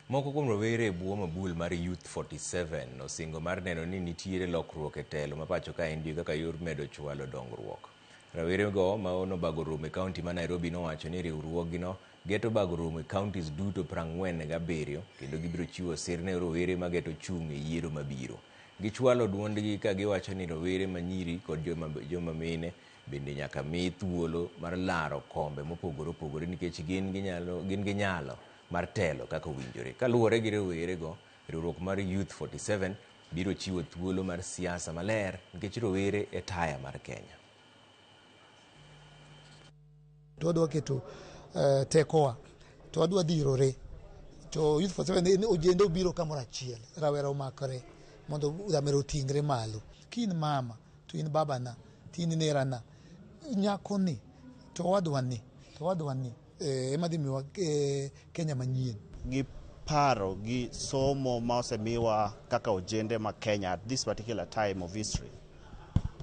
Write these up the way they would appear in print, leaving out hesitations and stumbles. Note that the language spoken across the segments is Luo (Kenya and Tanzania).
Moko kuom rowere e bwo mabul mar Youth 47 osingo mar neno ni nitiere lokruok e telo ma pacho kaendi kaka yor medo chwalo dongruok. Rawerego ma nobago romo e kaunti ma Nairobi nowacho ni riwruogno geto bago romo e counties duto 47 kendo gibiro chiwo sir ne rowere mageto chung' e yiero mabiro. Gichwalo duondgi ka giwacho ni rowere ma nyiri kod joma mine bende nyaka mi thuolo mar laro kombe mopogore opogore nikech gin gi nyalo mar telo kaka owinjore. Kaluwore gi rowerego, riwruok mar Youth 47 biro chiwo thuolo mar siasa maler nikech rowere e taya mar Kenya. To wadwa keto tekowa to wadwa dhirore to Youth 47 en ojende obiro kamoro achiel, rawera omakore mondo ramera oting're malo. Ka in mama to in babana to in nerana, nyakoni to owadwa ni to owadwa ni ema dhi miwa Kenya manyien. Gi paro gi somo ma osemiwa kaka ojende ma Kenya at this particular time of history,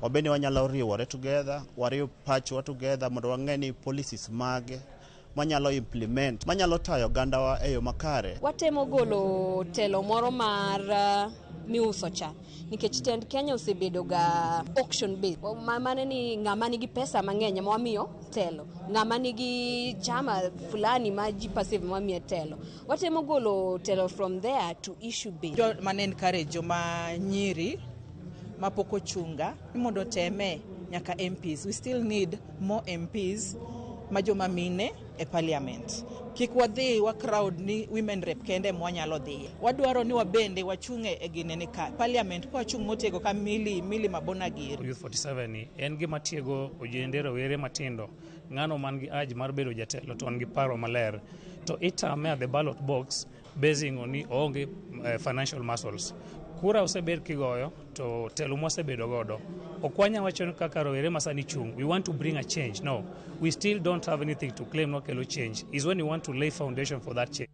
wabende wanyalo riwore together, wariw pachwa together mondo wang'e ni policies mage manyalo implement, manyalo tayo ogandawa e yo makare. Watemo golo telo moro mar miuso cha nikech tend Kenya osebedo ga auction base. Mane ni ng'ama nigi pesa mang'eny ema wamiyo telo, ng'ama nigi chama fulani ma ji perceive ema wamiyo telo. Watemo golo telo from there to issue based. Jo mane encourage joma nyiri mapok ochunga ni mondo oteme nyaka MPs. We still need more MPs ma joma mine e parliament. Kik wadhi wa crowd ni women rep kende mwanyalo dhiye. Wadwaro ni wabende wachung' e ginene ka parliament ka wachung' motego ka Milly Milly Mabona giri. Youth 47 ni en gima tiego ojende rowere matindo, ng'ano man gi urge mar bedo jatelo to en gi paro maler to itame at the ballot box basing on ni oonge financial muscles. Kura osebed kigoyo to telo mwasebedo godo ok wanya wacho ni kaka rowere masani chung', we want to bring a change. No, we still don't have anything to claim. Nwakelo change is when you want to lay foundation for that change.